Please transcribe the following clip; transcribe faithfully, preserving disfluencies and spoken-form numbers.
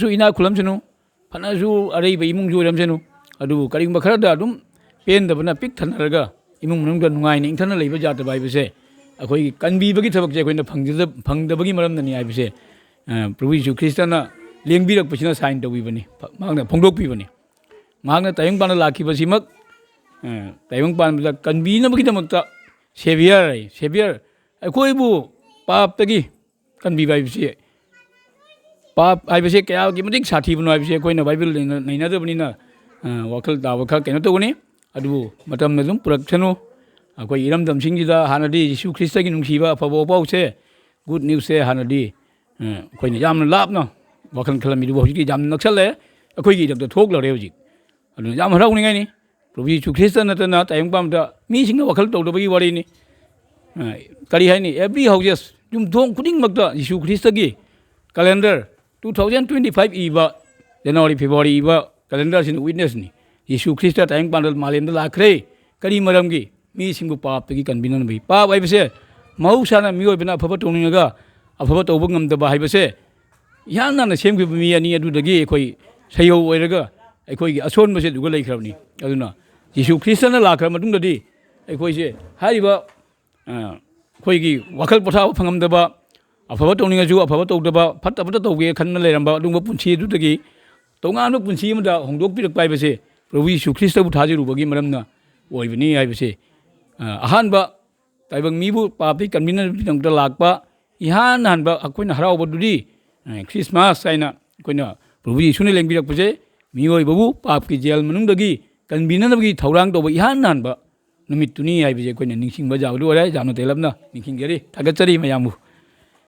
ꯐꯅꯁꯨ ꯏꯅꯥꯛ ꯈꯨꯜꯂꯝꯁꯅꯨ, ꯐꯅꯁꯨ ꯑꯔꯩꯕ ꯏꯃꯨꯡꯁꯨ ꯑꯣꯏꯔꯝꯁꯅꯨ, ꯑꯗꯨꯕꯨ ꯀꯔꯤꯒꯨꯝꯕ ꯈꯔꯗ ꯑꯗꯨꯝ ꯄꯦꯟꯗꯕꯅ ꯄꯤꯛ ꯊꯟꯅꯔꯒ ꯏꯃꯨꯡ ꯃꯅꯨꯡꯗ ꯅꯨꯡꯉꯥꯏꯅ ꯏꯪꯊꯅ ꯂꯩꯕ ꯌꯥꯗꯕ ꯍꯥꯏꯕꯁꯦ ꯑꯩꯈꯣꯏꯒꯤ ꯀꯟꯕꯤꯕꯒꯤ ꯊꯕꯛꯁꯦ ꯑꯩꯈꯣꯏꯅ ꯐꯪꯖꯗ-, ꯐꯪꯗꯕꯒꯤ ꯃꯔꯝꯅꯅꯤ ꯍꯥꯏꯕꯁꯦ, ꯑ, ꯄ꯭ꯔꯚꯨ ꯌꯤꯁꯨ ꯈ꯭ꯔꯤꯁꯇꯅ ꯂꯦꯡꯕꯤꯔꯛꯄꯁꯤꯅ ꯁꯥꯏꯟ ꯇꯧꯕꯤꯕꯅꯤ, ꯐ-, ꯃꯍꯥꯛꯅ ꯐꯣꯡꯗꯣꯛꯄꯤꯕꯅꯤ꯫ ꯃꯍꯥꯛꯅ ꯇꯥꯏꯕꯪꯄꯥꯟꯗ ꯂꯥꯛꯈꯤꯕꯁꯤꯃꯛ, ꯑ, ꯇꯥꯏꯕꯪꯄꯥꯟꯗ ꯀꯟꯕꯤꯅꯕꯒꯤꯗꯃꯛꯇ ꯁꯦꯚꯤꯌꯔ ꯍꯥꯏ, ꯁꯦꯚꯤꯌꯔ ꯑꯩꯈꯣꯏꯕꯨ ꯄꯥꯞꯇꯒꯤ ꯀꯟꯕꯤꯕ ꯍꯥꯏꯕꯁꯤ, ꯄꯥꯞ ꯍꯥꯏꯕꯁꯦ ꯀꯌꯥꯒꯤ ꯃꯇꯤꯛ ꯁꯥꯊꯤꯕꯅꯣ ꯍꯥꯏꯕꯁꯦ ꯑꯩꯈꯣꯏꯅ ꯕꯥꯏꯕꯜ ꯅꯩꯅ-, ꯅꯩꯅꯗꯕꯅꯤꯅ, ꯑ, ꯋꯥꯈꯜ ꯇꯥꯕ ꯈꯔ ꯀꯩꯅꯣ ꯇꯧꯒꯅꯤ꯫ ꯑꯗꯨꯕꯨ ꯃꯇꯝꯅ ꯑꯗꯨꯝ ꯄꯨꯔꯛꯁꯅꯨ꯫ ꯑꯩꯈꯣꯏ ꯏꯔꯝꯗꯝꯁꯤꯡꯁꯤꯗ ꯍꯥꯟꯅꯗꯤ ꯌꯤꯁꯨ ꯈ꯭ꯔꯤꯁꯇꯒꯤ ꯅꯨꯡꯁꯤꯕ ꯑꯐꯕ ꯄꯥꯎꯁꯦ, ꯒꯨꯗ ꯅ꯭ꯌꯨꯁꯁꯦ ꯍꯥꯟꯅꯗꯤ, ꯑ, ꯑꯩꯈꯣꯏꯅ ꯌꯥꯝꯅ ꯂꯥꯞꯅ ꯋꯥꯈꯜ ꯈꯜꯂꯝꯃꯤꯗꯨꯕꯨ ꯍꯧꯖꯤꯛꯇꯤ ꯌꯥꯝꯅ ꯅꯛꯁꯜꯂꯦ, ꯑꯩꯈꯣꯏꯒꯤ ꯏꯔꯛꯇ ꯊꯣꯛꯂꯔꯦ ꯍꯧꯖꯤꯛ꯫ ꯑꯗꯨꯅ ꯌꯥꯝ ꯍꯔꯥꯎꯅꯤꯡꯉꯥꯏꯅꯤ꯫ ꯄ꯭ꯔꯚꯨ ꯌꯤꯁꯨ ꯈ꯭ꯔꯤꯁꯇ ꯅꯠꯇꯅ ꯇꯥꯏꯕꯪꯄꯥꯟꯗ ꯃꯤꯁꯤꯡꯅ ꯋꯥꯈꯜ ꯇꯧꯗꯕꯒꯤ ꯋꯥꯔꯤꯅꯤ꯫ ꯑ, ꯀꯔꯤ ꯍꯥꯏꯅꯤ? Every houses, ꯌꯨꯝꯊꯣꯡ ꯈꯨꯗꯤꯡꯃꯛꯇ ꯌꯤꯁꯨ ꯈ꯭ꯔꯤꯁꯇꯒꯤ calendar two thousand twenty five ꯏꯕ, ꯖꯅꯋꯥꯔꯤ, ꯐꯦꯕ꯭ꯔꯨꯋꯥꯔꯤ ꯏꯕ ꯀꯦꯂꯦꯟꯗꯔꯁꯤꯅ ꯋꯤꯠꯅꯦꯁꯅꯤ꯫ ꯌꯤꯁꯨ ꯈ꯭ꯔꯤꯁꯇ ꯇꯥꯏꯕꯪꯄꯥꯟꯗ ꯃꯥꯂꯦꯝꯗ ꯂꯥꯛꯈ꯭ꯔꯦ꯫ ꯀꯔꯤ ꯃꯔꯝꯒꯤ? ꯃꯤꯁꯤꯡꯕꯨ ꯄꯥꯞꯇꯒꯤ ꯀꯟꯕꯤꯅꯅꯕꯒꯤ꯫ ꯄꯥꯞ ꯍꯥꯏꯕꯁꯦ ꯃꯍꯧꯁꯥꯅ ꯃꯤꯑꯣꯏꯕꯅ ꯑꯐꯕ ꯇꯧꯅꯤꯡꯉꯒ ꯑꯐꯕ ꯇꯧꯕ ꯉꯝꯗꯕ ꯍꯥꯏꯕꯁꯦ ꯏꯍꯥꯟ ꯍꯥꯟꯅ ꯁꯦꯝꯈꯤꯕ ꯃꯤ ꯑꯅꯤ ꯑꯗꯨꯗꯒꯤ ꯑꯩꯈꯣꯏ ꯁꯩꯍꯧ ꯑꯣꯏꯔꯒ ꯑꯩꯈꯣꯏꯒꯤ ꯑꯁꯣꯟꯕꯁꯦ ꯑꯗꯨꯒ ꯂꯩꯈ꯭ꯔꯕꯅꯤ꯫ ꯑꯗꯨꯅ ꯌꯤꯁꯨ ꯈ꯭ꯔꯤꯁꯇꯅ ꯂꯥꯛꯈ꯭ꯔ ꯃꯇꯨꯡꯗꯗꯤ ꯑꯩꯈꯣꯏꯁꯦ ꯍꯥꯏꯔꯤꯕ, ꯑ, ꯑꯩꯈꯣꯏꯒꯤ ꯋꯥꯈꯜ ꯄꯣꯊꯥꯕ ꯐꯪꯉꯝꯗꯕ, ꯑꯐꯕ ꯇꯧꯅꯤꯡꯉꯁꯨ ꯑꯐꯕ ꯇꯧꯗꯕ, ꯐꯠꯇꯕꯇ ꯇꯧꯒꯦ ꯈꯟꯅ ꯂꯩꯔꯝꯕ ꯑꯗꯨꯒꯨꯝꯕ ꯄꯨꯟꯁꯤ ꯑꯗꯨꯗꯒꯤ ꯇꯣꯉꯥꯟꯕ ꯄꯨꯟꯁꯤ ꯑꯃꯗ ꯍꯣꯡꯗꯣꯛꯄꯤꯔꯛꯄ ꯍꯥꯏꯕꯁꯦ ꯄ꯭ꯔꯚꯨ ꯌꯤꯁꯨ ꯈ꯭ꯔꯤꯁꯇꯕꯨ ꯊꯥꯖꯔꯨꯕꯒꯤ ꯃꯔꯝꯅ ꯑꯣꯏꯕꯅꯤ ꯍꯥꯏꯕꯁꯦ, ꯑ, ꯑꯍꯥꯟꯕ ꯇꯥꯏꯕꯪ ꯃꯤꯕꯨ ꯄꯥꯞꯇꯒꯤ ꯀꯟꯕꯤꯅꯕꯒꯤꯗꯃꯛꯇ ꯂꯥꯛꯄ ꯏꯍꯥꯟ ꯍꯥꯟꯕ ꯑꯩꯈꯣꯏꯅ ꯍꯔꯥꯎꯕꯗꯨꯗꯤ, ꯑ, ꯈ꯭ꯔꯤꯁꯃꯥꯁ ꯍꯥꯏꯅ ꯑꯩꯈꯣꯏꯅ ꯄ꯭ꯔꯚꯨ ꯌꯤꯁꯨꯅ ꯂꯦꯡꯕꯤꯔꯛꯄꯁꯦ ꯃꯤꯑꯣꯏꯕꯕꯨ ꯄꯥꯞꯀꯤ ꯖꯦꯜ ꯃꯅꯨꯡꯗꯒꯤ ꯀꯟꯕꯤꯅꯅꯕꯒꯤ ꯊꯧꯔꯥꯡ ꯇꯧꯕ ꯏꯍꯥꯟ ꯍꯥꯟꯕ ꯅꯨꯃꯤꯠꯇꯨꯅꯤ ꯍꯥꯏꯕꯁꯦ ꯑꯩꯈꯣꯏꯅ ꯅꯤꯡꯁꯤꯡꯕ ꯌꯥꯕꯗꯨ ꯑꯣꯏꯔꯦ꯫ ꯌꯥꯝꯅ ꯇꯦꯜꯂꯞꯅ ꯅꯤꯡꯁꯤꯡꯖꯔꯤ꯫ ꯊꯥꯒꯠꯆꯔꯤ ꯃꯌꯥꯝꯕꯨ꯫